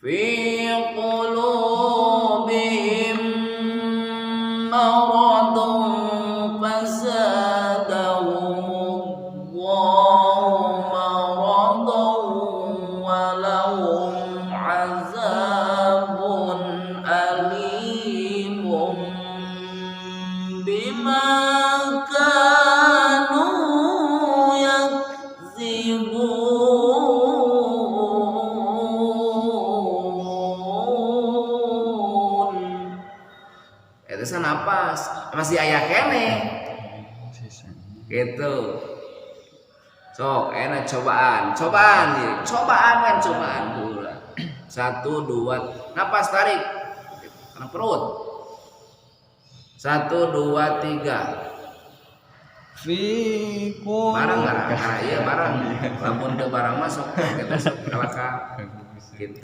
في قلوبهم مرض فزادهم الله مرضا ولهم عذاب أليم بما كانوا يكذبون. Itu napas masih aya keneh gitu. Sok enak cobaan, cobaan nih, cobaan kan, cobaan dulu. Satu, dua, napas tarik karena perut. Satu, dua, tiga. في Barang barang, iya barang. Lamun teu barang masuk, kita sok kalaka gitu.